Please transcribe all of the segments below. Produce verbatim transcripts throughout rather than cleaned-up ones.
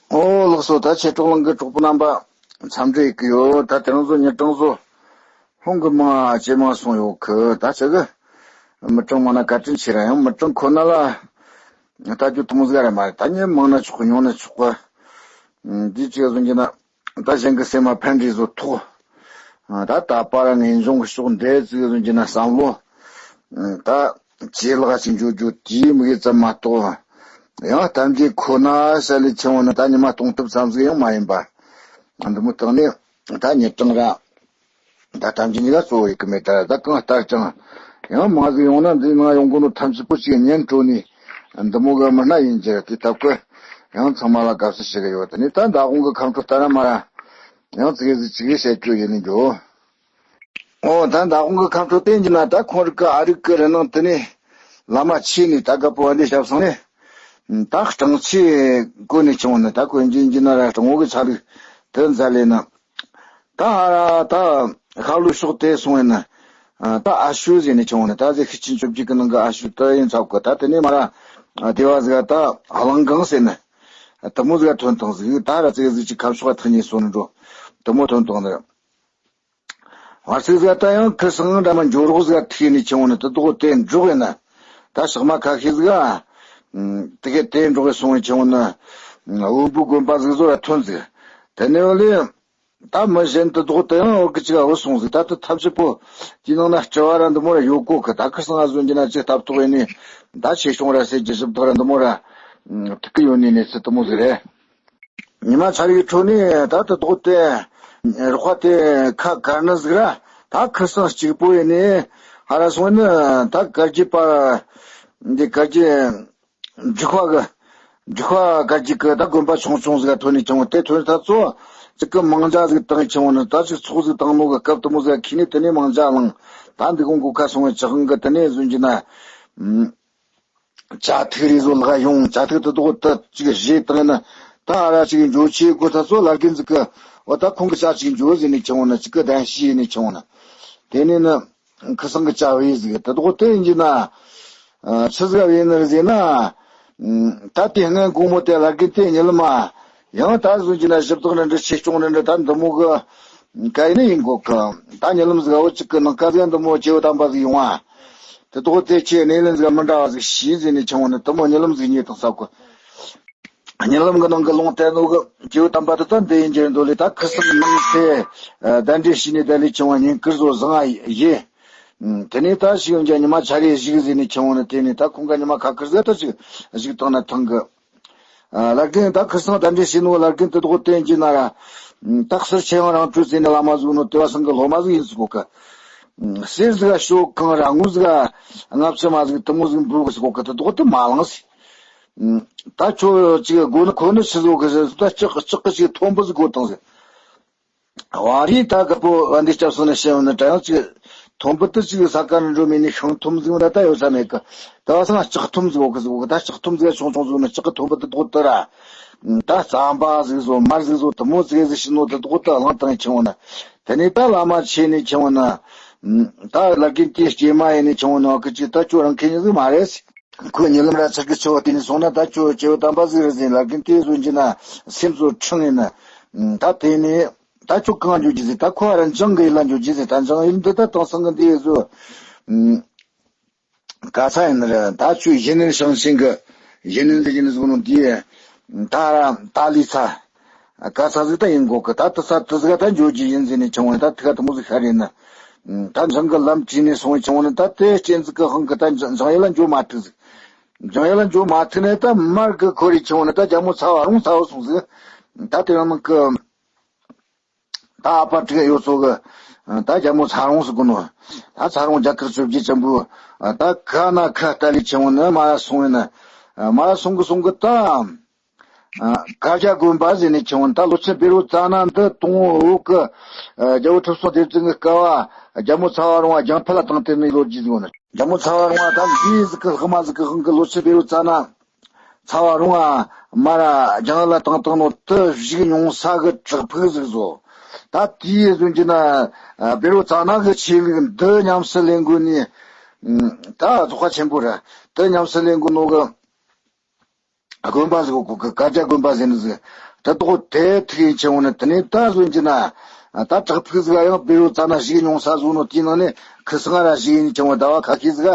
ཨོ་ལགས་སོ། ད་ཆེ་གྲོགས་ལང་གི་གྲོགས་པོ་རྣམ་པ་འཚམས་འདྲི་ཡེད་གི་ཡོད། ད་དེ་རིང་བཟོ་ཉིན་གྲངས་བཟོ་ཧོང་གི་མང་ཇེ་མང་སོང་ཡོད་གི། ད་ཆ་གི་མི་གྲངས་མང་ན་བཀའ་དྲིན་ཆེ་ར། ཡང་མི་གྲངས་ཁོ་ན་ལ་ད་རྒྱུ་དུ་མོ་ཟིག་ར་མ་རེད། ད་ཉིན་མང་ན་ཆོག་གི། ཉུང་ན་ཆོག་གི། འདི་ཅིག་བཟོ་རྒྱུ་ན་ད་གཞན་གི་སེམས་མ་ཕན་འདྲི་བཟོ་ཐོག། ད་ད་པ་ར་ངེས་འབྱུང་གི་ཕྱོགས་འདྲེ་ཙིག་ཟོན་གྱི་ན་བསམ་བློ། ད་ཇེ་ལེགས་ཅིག་འགྱོ་རྒྱུ་དེའི་དམིགས་ཡུལ་ཙམ་མ་གཏོགས། ཡང་གཏམ་རྒྱུད་ཁོ་ན་བཤད་ལས་ཆེ་བོ་ནི་ད་ཉི་མ་གཏོང་ཐབས་ཙམ་ཟིག་ཡང་མ་ཡིན་པ། འདི་མོ་བཏང་ནས་ད་ཉིན་གྲངས་ར། ད་གཏམ་རྒྱུད་གཉིས་ཀ་གཙོ་བོ་ཡིན་གི་མེད། ད་ད་གང་ལྟར་ཀྱང་ཡང་མང་ཟིག་ཡོང་ན་འདི་ནང་ཡོང་གོ་ནོ་ཐམས་ཅད་པོ་ཅིག་ཉན་སྤྲོ་ནས་འདི་མོ་གི་མི་སྣ་ཡིན་རྒྱུ་དེ་ཐབས་ཀི་ཡང་ཚང་མ་ལ་དགའ་བསུ་ཞུ་གི་ཡོད། དེ་ནས་ད་མདང་དགོང་གི་ཁམས་ཁྲོ་ལྟ་ན་མ་ར་ཡང་ཙི་གེ་ཟིག་ཅིག་བཤད་རྒྱུ་ཡིན་ནི་འགྱོ། ཨོ་ད་མདང་དགོང་གི་ཁམས་ཁྲོ་བསྟན་གྱི་ན་ད་ཁོང་རིགས་ཀི་ཨ་རིག་གི་རི་ནང་དེ་ནས་བླ་མ་ཆོས་ནས་ད་དཀར་པོ་བ་འདི་ཞབས་སོང་ནས་ད་སྤྲང་ཆས་གོན་ནས་ཆུང་བོ་ནི་ད་གོན་གྱི་ཡིན་གྱི་ན་ར་སྤྲང་བོ་གི་ཆ་རིགས་དེ་མཛད་ལས་ན། ད་ཧ་ར་ད་ཤར་ལྷོའི་ཕྱོགས་དེ་སོང་བས་ན། ད་ཨ་ཤུ་ཟེར་ནས་ཆུང་བོ་ནི་ད་ཟེ་ཤེར་ཕྱིན་བཅོ་བརྒྱད་ཀྱི་ནང་གི་ཨ་ཤུ་དེ་ཡིན་ཚབ་གི། ད་དེ་ནས་མ་ར་སྡེ་བ་ཟིག་ད་གླང་སྒང་ཟེར་ནི་དེ་མོ་ཟིག་ཐོན་བཏང་ཟིག། ད་ར་ཙིག་ཟིག་ཅིག་ཁ་ཕྱོགས་ཐག་ཉེ་སོང་ནི་འགྲོ་དེ་མོ་ཐོན་བཏང་ནི། བར་ཚིགས་ཟིག་ད་ཡང་ཁུ་སང་འདྲ་མ་འགྱོ་རོགས་ཟིག་ཐིག་ནས་ཆུང་བོ་ནི་དེ་དོག་དེ་འགྲོགས་ཡིན་ན། ད་ཞག་མ་ཁ་ཤས་ཟིག་ཨ། དེ་གས་དེ་འགྲོགས་སོང་བས་ཆུང་བོ་ནི། བོན་པོའི་དགོན་པ་ཟིག་བཟོ་ར་ཐོན་ཟིག། དེ་ནས་ལས། ད་མི་གཞན་དུ་ལྡོག་དུ་ཡང་འོག་གི་ཅིག་འོ་སོང་ཟིག། ད་དུ་ཐབས་ཅིག་པོ་དེའི་ནང་ན་སྤྲུལ་བ་ར་འདི་མོ་ར་ཡོད་གོ་གི། ད་ཁུ་སང་ང་བཟོ་རྒྱུ་ན་ཅིག་ལྟ་རྟོག་ཡིན་ནི། ད་ཆེ་ཆུང་ར་ཟེར་རྒྱུ་ཞིབ་ཏོག་ར་འདི་མོ་ར་ཐུག་གི་ཡོད་ནི་ནི་སི་དུ་མོ་ཟིག་རེད། ཉི་མ་ཆ་རིག་ཁྲོད་ནས་ད་དུ་ལྡོག་དེ་རོགས་པ་དེ་ཁ་དཀར་ནི་ཟིག་ར། ད་ཁུ་སང་གཅིག་པོ་ཡིན་ནི་ཧ་ར་སོང་ནི། ད་དཀར་རྒྱུད་པ་འདི་དཀར་རྒྱུད། འབྲུག་པ་གི། འབྲུག་པ་དཀར་རྒྱུད་ཀྱི་ད་དགོན་པ་ཆུང་ཆུང་ཟིག་ག་ཐོན་ནས་ཆུང་བོ་དེ་ཐོན་ཐ་ཚོ་ཅིག་གི་མང་ཇ་ཟིག་བཏང་ཆུང་བོ་ནི། ད་ཅིག་ཚོགས་ཟིག་བཏང་ནོ་གི་སྐབས་དུ་མོ་ཟིག་ཁྱི་ནས་དེ་ནས་མང་ཇ་བླངས། ད་འདི་གོང་གོ་ཁ་སོང་བའི་ཅི་ཧང་གི་དེ་ནས་བཟོ་རྒྱུ་ན། ཅ་ཐིག་རེ་བཟོ་ལག་ཡོང་། ཅ་ཐིག་དུ་དོག་ད་ཅིག་བཞེས་བཏང་ན། ད་ཨ་ར་ཅིག་འཇོ་ཆེ་གོ་ཐ་ཚོ་ལ་རྒན་ཟིག་གི་འོ་ད་ཁོང་གི་ཅ་ཅིག་འཇོ་ཟེར་ནས་ཆུང་བོ་ནི་ཅིག་གི་གདན་ཞུས་ནས་ཆུང་བོ་ནི། དེ་ནས་ནི། ཁུ་སང་གི་ཅ་བས་ཟིག་དེ་དོག་དེ་ཡིན་གྱི་ན། ཆི་ཟིག་བས་ནི་རེད་ཟེར་ན། ད་དེ་སྔོན་དགོང་མོ་དེ་ལ་རྒན་དེ་ཉི་ལམ་མ། ཡང་ད་བཟོ་གྱི་ན་ཞིབ་ཏོག་རེ་འདྲ་ཆེ་ཆུང་རེ་འདྲ་ད་འདི་མོ་གི་ག་ཡིན་ན་ཡིན་གོ་གི། ད་ཉི་ལམ་ཟིག་འོ་ཅིག་གི་ནང་ཀ་ཟིག་འདི་མོ་སྐྱེ་བོ་དམ་པ་ཟིག་ཡོང་བ། དེ་དོག་དེ་ཁྱེད་གནས་ལན་ཟིག་མི་འདྲ་བ་ཟིག་ཤེས་ཟེར་ནས་ཆུང་བོ་ནི་དེ་མོ་ཉི་ལམ་ཟིག་རྙེད་དང་ས་གོ། ཉི་ལམ་གྱི་ནང་གི་ལུང་བསྟན་ནོ་གི་སྐྱེ་བོ་དམ་པ་དེ་ད་འདི་ཡིན་གྱི་འདོད་ལས། ད་ཁུ་སང་ནང་དེ་གདན་འདྲེན་བྱས་ནས་བསྡད་ལས་ཆུང་བ་ཉིན་དཀར་བཟོ་བཟང་ང་ཡིན། དེ་ནས་ད་ཞིག་ཡོང་རྒྱ་ཉི་མ་ཆ་རེ་བཞུགས་ཟེར་ནས་ཆུང་བ་ནི། དེ་ནས་ད་ཁོང་ག་ཉི་མ་ཁ་ཁུར་ཟེར་ད་ཅིག་བཞུགས་བཏང་ན་ཐང་གི། ལ་རྒན་ད་ཁུ་སང་གདན་འདྲེན་བྱས་ནོ་ལ་རྒན་དེ་དོག་བསྟན་གྱི་ན་ར། ད་གསེར་ཆེ་ཡང་རང་གྲོལ་ཟེར་ནས་བླ་མ་ཟིག་ནོ་དེ་བ་སང་གི་སློབ་མ་ཟིག་ཡིན་ཟིག་གོ་གི། གསེར་ཟིག་ག་ཤོག་གང་ར་དངུལ་ཟིག་ག་ལྔ་བཅུ་མ་ཟིག་དུ་མོ་ཟིག་འབུལ་གི་ཟིག་གོ་གི། དེ་དོག་དེ་མ་བླངས་ཟིག། ད་ཁྱོད་ཅིག་དགོས་ན་ཁོ་ནི་ཆི་ཟིག་གི་ཟེར། ད་ལྕགས་ལྕགས་ཀྱི་ཅིག་ཐོན་པོ་ཟིག་དགོས་དང་ཟེར། བ་རི་ད་དཀར་པོ་བ་འདི་སྐྱབས་སོང་ནས་བཤད་ཡོང་ན་ད་ཡང་ཅིག་ཐོན་པོ་དེ་ཅིག་ས་ཀ་ནས་འགྲོ་མེད་ནས་ཤིང་ཐོན་ཟིག་ད་ད་ཡོད་ས་མེད་གི། ད་བ་སང་ལྕགས་ཐོན་ཟིག་གོ་གི་ཟིག་གོ་གི། ད་ལྕགས་ཐོན་ཟིག་ཆུང་ཆུང་ཟིག་ནི་ལྕགས་ཀྱི་ཐོན་པོ་དེ་དོག་དེ་ར། ད་རྩམ་པ་ཟིག་བཟོ་མར་ཟིག་བཟོ་དུ་མོ་ཟིག་ཟིག་ཤི་ནོ་དེ་དོག་དེ་བླངས་བཏང་ཆེ་བོ་ན། དེ་ནས་ད་བླ་མ་ཆེ་ནས་ཆེ་བོ་ན། ད་ལ་རྒན་དེ་སྐྱེས་མ་ཡིན་ནས་ཆེ་བོ་ན་གི་ཅིག་ད་ཁྱོད་རང་ཁེ་ཉིན་ཟིག་མ་རེད། ཁོས་ཉི་ལམ་ར་ཚིག་གི་ཆེ་བོ་དེ་ནས་སོང་ན་ད་ཁྱོད་སྐྱེ་བོ་དམ་པ་ཟིག་རེད་ཟེར། ལ་རྒན་དེ་བཟོ་རྒྱུ་ན་སེམས་གཙོ་ཁྲིང་ཡིན་ན། ད་དེ་ནས་ད་ཁྱོད་གང་འགྱོ་རྒྱུ་ཟིག། ད་ཁོ་ར་འཇང་གི་ཡིད་ལ་འགྱོ་རྒྱུ་ཟིག། ད་འཇང་ཡིད་འདི་ད་དེང་སང་གི་འདི་བཟོ། ག་ས་ཡིན་ར། ད་ཁྱོད་གཞི་ནས་ཤང་ཆེན་གི་གཞི་ནས་འདི་གཞི་ནས་ཟུག་ནོ་དེ། ད་ར་ད་ལི་ཚ། ག་ས་ཟིག་ད་ཡིན་གོ་གི། ད་དུ་ས་དུ་ཟིག་ད་འགྱོ་རྒྱུ་ཡིན་ཟེར་ནས་ཆུང་བ་ད་ཐུག་ག་དུ་མོ་ཟིག་ཤ་རེད་ན། ད་འཇང་གི་ལམ་བྲིས་ནས་སོང་བའི་ཆུང་བ་ནི་ད་དེ་སྐྱེ་འཛུགས་གི་ཧང་གི་ད་འཇང་ཡིད་ལ་འགྱོ་མ་ཐུག་ཟིག། འཇང་ཡིད་ལ་འགྱོ་མ་ཐུག་ནས་ད་མར་གི་ཁོ་རེ་ཆུང་བ་ནི་ད་རྒྱ་མོ་ཚ་བ་རུང་ཚ་བ་སོང་ཟིག། ད་དེ་རང་ནང་གི། ད་ཨ་ཕ་དྲུག་ཡོད་ཚོ་གི། ད་རྒྱ་མོ་ཚ་རོང་ཟེར་གོ་ནོ། ད་ཚ་རོང་རྒྱ་གར་བཅོ་བརྒྱད་ཆེན་པོ། ད་ཁ་ན་ཁ་ལྟ་ལས་ཆེན་བོ་ནི་མ་ར་སོང་ཡིན་ན། མ་ར་སོང་གི་སོང་གི་ད། གར་རྒྱ་དགོན་པ་ཟེར་ནས་ཆེན་བོ་ནི་ད་ལོ་ཆེན་བཻ་རོ་ཙ་ན་འདི་དང་བོ་འོག་གི། རྒྱལ་བོ་ཁྲི་སྲོང་ལྡེ་བཙན་གི་སྐབས་རྒྱ་མོ་ཚ་བ་རོང་བ་རྒྱང་འཕེལ་ལ་བཏང་སྟེ་ནི་ལོ་རྒྱུས་ཟེར་གོ་ནོ། རྒྱ་མོ་ཚ་བ་རོང་བ་ད་འདི་ཟིག་གི་ཧི་མ་ཟིག་གི་ཧང་གི་ལོ་ཆེན་བཻ་རོ་ཙ་ན། ཚ་བ་རུང་བ་མ་ར་རྒྱང་ལ་བཏང་བཏང་ནོ་དུ་བཞུགས་མྱོང་ས་གི་བྲག་ཕུག་ཟིག་བཟོ། ད་དེའི་བཟོ་རྒྱུ་ན་བཻ་རོ་ཙ་ན་གི་ཆོས་ལུགས་འདི་ཉམས་སུ་ལེན་དགོས་ནི། ད་རྫོགས་པ་ཆེན་པོ་ར་དུ་ཉམས་སུ་ལེན་དགོས་ནོ་གི་དགོན་པ་ཟིག་གོ་གི། གར་རྒྱ་དགོན་པ་ཟེར་ནི་ཟིག། ད་དོག་དེ་ཐིག་ཡིན་ཆེན་བོ་ནི་དེ་ནས་ད་བཟོ་རྒྱུ་ན། ད་བྲག་ཕུག་ཟིག་ཡང་བེ་རོ་ཙ་ན་ཞིག་ཉུང་ས་བཟོ་ནོ་དེའི་ནང་ནས་ཁི་སང་ར་ཞིག་ཡིན་ཆེན་བོ་ཟླ་བ་ཁ་ཤས་ཟིག་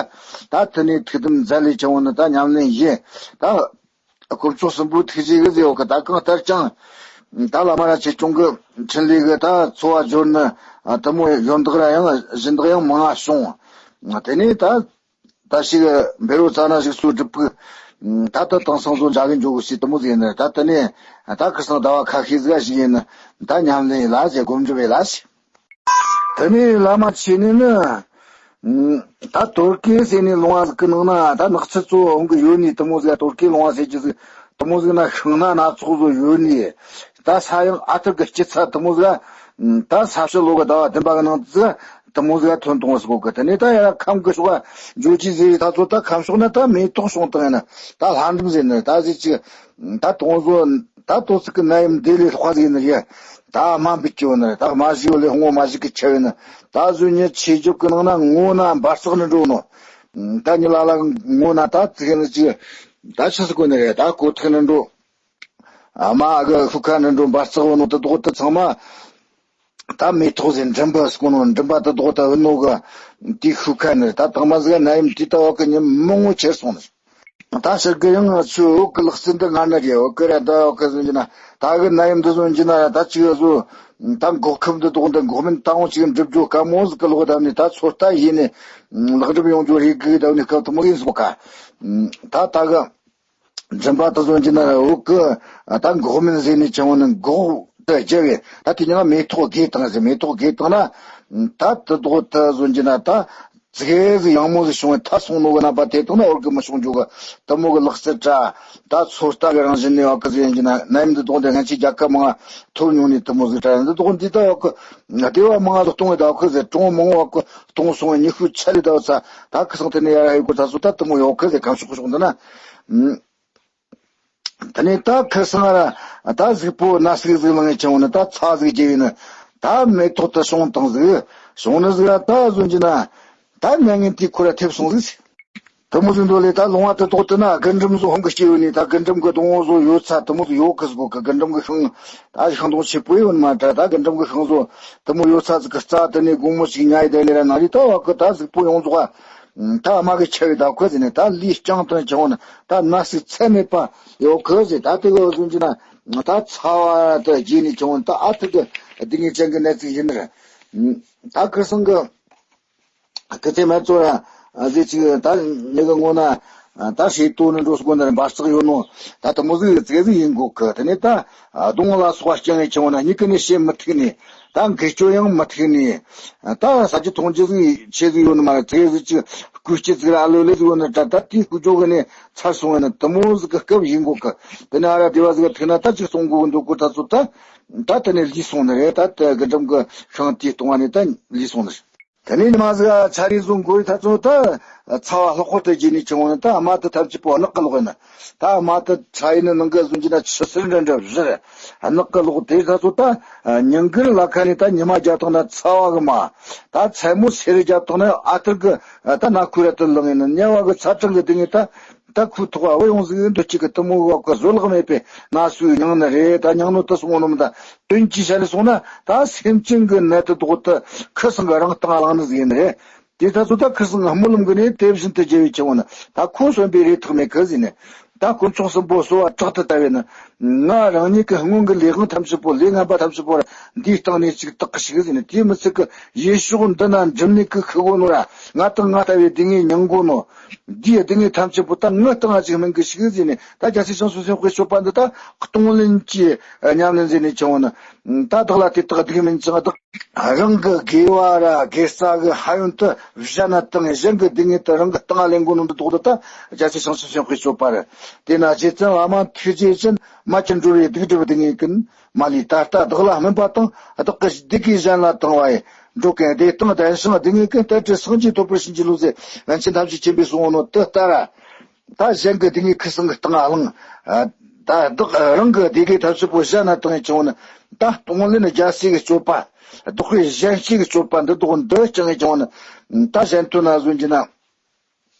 ད་དེ་ནས་ཐིག་དམ་མཛད་ལས་ཆེན་བོ་ནི་ད་ཉམས་ལེན་ཡིན། ད་དཀོན་མཆོག་གསུམ་པོའི་ཐུགས་རྗེ་གི་ཟེར་བ་གི་ད་གང་ལྟར་ཀྱང་། ད་བླ་མ་ར་ཆེ་ཆུང་གི་འཕྲིན་ལས་གི་ད་འཚོ་བ་སྦྱོར་ནི་དེ་མོ་ཡོན་བདག་ར་ཡང་སྦྱིན་བདག་ཡང་མང་ང་བྱུང་། དེ་ནས་ད། ད་ཞིག་བེ་རོ་ཙ་ན་ཞིག་སུ་སྒྲུབ་ཕུག་ད་ལྟ་དེང་སང་བཟོ་འཇའ་གི་འཇོག་གི་སྲིད་དེ་མོ་ཟིག་ཡིན་ནི་ད་དེ་ནས་ད་ཁི་སང་ཟླ་བ་ཁ་ཤས་ཟིག་ཞིག་ཡིན་ནི་ད་ཉམས་ལེན་ཡིན་ལ་ཟེར་སྒོམ་སྒྲུབ་ཡིན་ལ་ཟེར། དེ་ནས་བླ་མ་ཆེ་ནི་ནི་ད་དོར་སྐེ་ཟེར་ནི་ལུང་བ་ཟིག་གི་ནང་ན་ད་ནགས་ཚལ་གཙོ་བོ་འོང་གི་ཡོད་ནི་དེ་མོ་ཟིག་དོར་སྐེ་ལུང་བ་ཟེར་གྱི་ཟིག་དེ་མོ་ཟིག་ན་ཤིང་སྣ་སྣ་ཚོགས་བཟོ་ཡོད་ནི་ད་ས་ཡང་ཨ་ཐུར་གི་སྐྱིད་ཚ་དེ་མོ་ཟིག་ད་ས་ཕྱི་ལོ་གི་ཟླ་བ་བདུན་པ་གི་ནང་ཟིག་དེ་མོ་ཟིག་ཐོན་གཏོང་བ་ཟིག་གོ་གི། དེ་ནས་ད་ཡར་ཁམས་གི་ཕྱོགས་འཇོ་ཅི་ཟེར་ད་ཚོ་ད་ཁམས་ཕྱོགས་ན་ད་མེ་ཏོག་བྱུང་བཏང་ཡིན་ན་ད་ལྷ་འབྲུམ་ཟེར་ནི་ད་ཟེར་ཅི་ད་དོང་བཟོ་ད་དོ་ཚིག་གི་ནད་ཡམས་འདི་ལས་ལྷག་ཟིག་ཡིན་ནི་ཡ་ད་དམའ་འབུད་ཀྱི་ཡོད་ནི་ད་མ་ཞིག་ཡོད་ལས་སྔོ་མ་ཞིག་གི་ཆེ་བས་ནི་ད་གཟོད་ཉི་ཆེ་རྒྱུག་གི་ནང་ན་ངོ་ན་འབར་ཚག་ནི་འགྲོ་ནོ་ད་ཉི་ལ་ལ་ངོ་ན་ད་ཚིག་ནི་ཅི་ད་ཆི་ཟིག་གོ་ནི་རེད་ད་གོ་ཐག་ནི་འགྲོ། ཨ་མ་གི་ཤུགས་ཁ་ནི་འགྲོ་འབར་ཚག་ཡོད་ནོ་དེ་དོག་དེ་ཚང་མ། ད་མེ་ཏོག་ཟེར་མགྲིན་པ་སྐོ་ནོ་མགྲིན་པ་དེ་དོག་ད་བུད་ནོ་གི་དེའི་ཤུགས་ཁ་ནི་ད་དང་མ་ཟིག་ནད་ཡམས་དེ་ད་བ་གི་ཉིན་མི་ངོ་ཆེར་སོང་ནི། ད་ཕྱིར་གི་ཡང་ང་ཚོའི་བོད་གི་ལག་རྩལ་འདི་ང་ནི་རེད་བོད་གི་ར་ད་བ་གི་ཟིན་གྱི་ན་ད་གི་ནད་ཡམས་འདི་ཟོན་གྱི་ན་ད་ཅིག་བཟོ་ད་འགོག་ཁབ་འདི་དོག་འདི་འགོག་སྨན་ད་འོང་ཅིག་འགྲུབ་རྒྱུ་དཀའ་མོ་ཟིག་གི་ལོག་ད་ནི་ད་ཚོད་ལྟ་ཡིན་ནི་ལག་འགྲུབ་ཡོང་རྒྱུ་རེད་གི་ད་ནི་སྐབས་དུ་མོ་ཡིན་སོ་ཀ་ད་ད་གི་མགྲིན་པ་དེ་ཚོ་འཇི་ན་འུ་གི་ད་འགོག་སྨན་ཟེར་ནས་ཆང་བ་ནི་འགོག་ཏུ་རྒྱུ་བས་ད་དེ་ཉིད་མེ་ཏོག་དགེ་བཏང་ཟེར། མེ་ཏོག་དགེ་བཏང་ན་ད་དེ་དོག་དེ་ཚོ་འཇི་ན་ད་ཙིག་གེ་ཟིག་ཡང་མོ་ཟིག་བྱུང་བས་ཐ་སོང་ནོ་གི་རྣམ་པ་དེ་དང་ན་འུ་གི་མི་བྱུང་རྒྱུ་གི་དེ་མོ་གི་ལག་རྩལ་བྲ་ད་ཚོད་ལྟ་གི་རང་བཞིན་ནས་འུ་གི་ཟེར་འཇི་ན་ནད་ཡམས་འདི་དོག་འདི་ང་ཚོའི་རྒྱལ་ཁབ་མང་ང་ཐོབ་མྱོང་ནས་དེ་མོ་ཟིག་བྲ་འདི་དོག་འདི་ད་འུ་གི་སྡེ་བ་མང་ང་ལ་གཏོང་བའི་ད་འུ་གི་ཟེར་གྲོང་མང་བ་གི་གཏོང་སོང་བའི་ཉི་ཤུ་ཆ་ལི་ད་བ་ཚ་ད་གི་སང་དེ་ནས་ཡར་ཧེ་གོ་ད་ཚོ་ད་དེ་མོ་ཡོད་གི་ཟེར་གང་ཤོག་ཤོག་འདི་ན། དེ་ནས་ད་ཁི་སང་ར་ད་གཟུགས་པོ་ན་ཟུག་ཟིག་ལངས་ཡི་ཆང་བོ་ནི་ད་ཚ་ཟིག་རྒྱས་ཡིན་ནི་ད་མེ་ཏོག་ཏུ་བྱུང་བཏང་ཟིག་བྱུང་ནི་ཟིག་ར་ད་བཟོ་འཇི་ན་ད་ནད་ངན་དེའི་ཁོ་ར་ཐེབས་སོང་ཟིག་དེ་མོ་ཟིག་འདོད་ལས་ད་ལུང་བ་དེ་དོག་དེ་ན་རྒུན་འབྲུམ་བཟོ་ཧོང་གི་སྐྱེ་ཡོད་ནི་ད་རྒུན་འབྲུམ་གི་སྡོང་བོ་བཟོ་ཡོད་ཚ་དེ་མོ་ཟིག་ཡོད་གི་ཟིག་གོ་གི་རྒུན་འབྲུམ་གི་ཤིང་ད་ཤིང་སྡོང་ཆེ་པོ་ཡོད་མ་འདྲ་ད་རྒུན་འབྲུམ་གི་ཤིང་བཟོ་དེ་མོ་ཡོད་ཚ་ཟིག་གི་རྩ་དེ་ནས་དགོང་མོ་ཞིག་ཉལ་ཡི་དེ་ནས་ར་ན་རི་ད་བ་གི་ད་གཟུགས་པོ་ཡོངས་རྫོགས་ད་དམའ་གི་ཆེ་བའི་ད་ཁོ་ཟེར་ནས་ད་ལུས་རྐྱང་དུ་བྱུང་ན་ད་ན་ཟུག་ཚད་མེད་པ་ཡོད་གི་ཟེར། ད་དེ་གི་བཟོ་འཇི་ན་ད་ཚ་བ་དུ་རྗེས་ནས་བྱུང་ད་ཨ་ཐུར་གི་སྡུག་བསྔལ་ཅན་གི་ནད་ཅིག་ཡིན་ནི་རེད། ད་ཁི་སང་གི་སྐུ་ཚེ་མ་ཚོ་ར་ཟེར་ཅིག་ད་མི་གི་ངོ་ན་ད་ཤེས་ཏོ་ནི་འགྲོ་སྒོ་ནི་རེད་འབར་ཚག་ཡོད་ནོ་ད་དེ་མོ་ཟིག་ཙིག་ཟིག་ཡིན་གོ་གི། དེ་ནས་ད་གདོང་ལ་སོགས་པ་རྐྱང་ངེ་བྱུང་ན་མྱིག་གི་ནས་བྱེད་མི་ཐུབ་ནས། ད་འགུལ་སྐྱོད་ཡང་མི་ཐུབ་ནས། ད་ས་ཆུ་འཐུང་རྒྱུ་ཟིག་ཆེ་ཟིག་ཡོད་ནི་མ་རེད། ཚེ་ཟིག་ཅིག་སྐུ་སྐྱེ་ཟིག་ར་ཨ་ལོ་ལེ་ཟིག་ཡོད་ནི་ད་ད་དེའི་སྐུ་ཇོ་གི་ནས་ཚར་སོང་བས་ན་དེ་མོ་ཟིག་གི་སྐབས་ཡིན་གོ་གི། དེ་ནས་ཨ་ར་སྡེ་བ་ཟིག་ཐུག་ན་ད་ཅིག་གསུང་དགོས་གི་འདུག་གོ་ད་ཚོ་ད་ད་དེ་ནས་ལུས་སོང་ནི་རེད། ད་དེ་གི་འགྲམ་གི་ཤིང་དེའི་སྟོང་བ་ནས་ད་ལུས་སོང་ནི་རེད། དེ་ནས་ཉི་མ་ཟིག་ཆ་རེ་བཟུང་དགོས་ཡི་ད་ཚོ་ད་ཚ་བ་ལྷག་པར་དུ་རྗེས་ནས་བྱུང་བ་ནི་ད་དམར་དུ་ཐམས་ཅད་པོ་ནག་གི་ལོག་ཡིན་ན། ད་དམར་དུ་ཁྲ་ཡིན་ནི་ནང་གི་བཟོ་རྒྱུ་ན་ཆུ་སེར་འདྲ་འདྲ་བཞུར་ནག་གི་ལོག་དེ་ད་ཚོ་ད་ཉིན་དཀར་ལ་ཁ་ནས་ད་ཉི་མ་རྒྱབ་བཏང་ན་ཚ་བ་གི་མ། ད་མཚན་མོ་སེར་རྒྱབ་བཏང་ན་ཨ་ཐུར་གི་ད་ན་ཁུ་ར་དུ་ལངས་ཡིན་ན་དམྱལ་བ་གི་ཚ་གྲང་གི་དེ་ངས་ད། ད་ཁུ་ཐོག་བ་ཡོང་ཟིག་འདུ་གཅིག་གི་དུ་མོ་བ་ཀ་བཟོད་གླགས་མེད་པའི་ན་སུའི་མྱང་ནི་རེད། ད་མྱང་ནོ་དུ་སོང་ནོ་མི་ད་དོན་གྱིས་བཤད་ལས་སོང་ན་ད་སེམས་ཅན་གི་ནད་དུ་ལྡོག་དུ་ཁུ་སང་གི་རང་སྟེང་ལངས་ནི་ཟིག་ཡིན་ནི་རེད། དེ་ད་ཚོ་ད་ཁུ་སང་སྨོན་ལམ་གི་ནས་དེ་བཞིན་དུ་རྒྱལ་བའི་ཆེ་བོ་ནི་ད་ཁོ་གསོན་པའི་རེ་ཐག་མེད་གི་ཟིག་ནི་ད་དཀོན་མཆོག་གསུམ་པོ་གསོལ་བ་དྲག་ཏུ་བཏབ་པས་ནི་ང་རང་ཉིད་ཀྱི་སྔོན་གྱི་ལས་དབང་ཐམས་ཅད་པོ་ལས་ངན་པ་ཐམས་ཅད་པོ་ར་འདིའི་སྟེང་ནས་ཅིག་དག་གི་ཞིག་ཟིག་ནི་དེ་མི་ཚིག་གི་ཡེ་ཤུ་འདི་ན་འགྲིམ་ནི་གི་ཁུ་གོ་ནོ་ར་ང་དང་ང་ལྟ་བུའི་སྡུག་བསྔལ་མྱང་གོ་ནོ། འདིའི་སྡུག་བསྔལ་ཐམས་ཅད་པོ་ད་ངའི་སྟེང་ང་ཅིག་སྨིན་གི་ཞིག་ཟེར་ནས་ད་རྒྱལ་སྲས་བྱང་ཆུབ་སེམས་དཔའི་སྤྱོད་པ་འདི་ད་གཏོང་ལེན་གྱི་ཉམས་ལེན་ཟེར་ནས་བྱུང་བ་ནི་ད་བདག་ལ་དེ་དག་སྡིག་མིན་ཅིང་བདག་རང་གི་དགེ་བ་ར་དགེ་རྩ་གི་ཕན་ཡོན་དུ་གཞན་ན་བཏང་གཞན་གྱི་སྡུག་བསྔལ་དུ་རང་གི་སྟེང་ང་ལེན་དགོས་ནོ་འདི་ལྡོག་ཏུ་ད་རྒྱལ་སྲས་བྱང་ཆུབ་སེམས་དཔའི་སྤྱོད་པ་རེད། དེས་ན་རྗེ་བཙུན་བླ་མ་ཐུགས་རྗེ་ཅན་མ་གྱུར་འགྲོ་བའི་སྡིག་སྒྲིབ་སྡུག་བསྔལ་ཀུན། མ་ལུས་ད་ལྟ་བདག་ལ་སྨིན་པ་དང་བདག་གི་སྡིག་གིས་གཞན་ལ་བཏང་བ་ཡི། འགྲོ་ཀུན་བདེ་སྟོང་ལྡན་ཞིང་སྡུག་བསྔལ་ཀུན། དལ་བྲལ་སངས་རྒྱས་ཐོབ་པར་བྱིན་གྱིས་རློབས་ཟེར་པཎ་ཆེན་ཐམས་ཅད་མཁྱེན་པས་གསུངས་ནོ་དེ་ལྟར། ད་གཞན་གྱི་སྡུག་བསྔལ་ཁུ་སང་གི་སྟེང་ང་བླངས། ད་བདག་རང་གི་བདེ་དགེ་ཐམས་ཅད་པོ་གཞན་ལ་བཏང་ཡི་ཆུང་ནི་ད་གཏོང་ལེན་རྒྱལ་སྲས་ཀྱི་སྤྱོད་པ། བདག་པོས་གཞན་གཅེས་ཀྱི་སྤྱོད་པ་འདི་ལྡོག་འདི་བསྐྱངས་ཡི་ཆུང་ནི་ད་གཞན་དོན་ན་བཟོ་རྒྱུ་ན།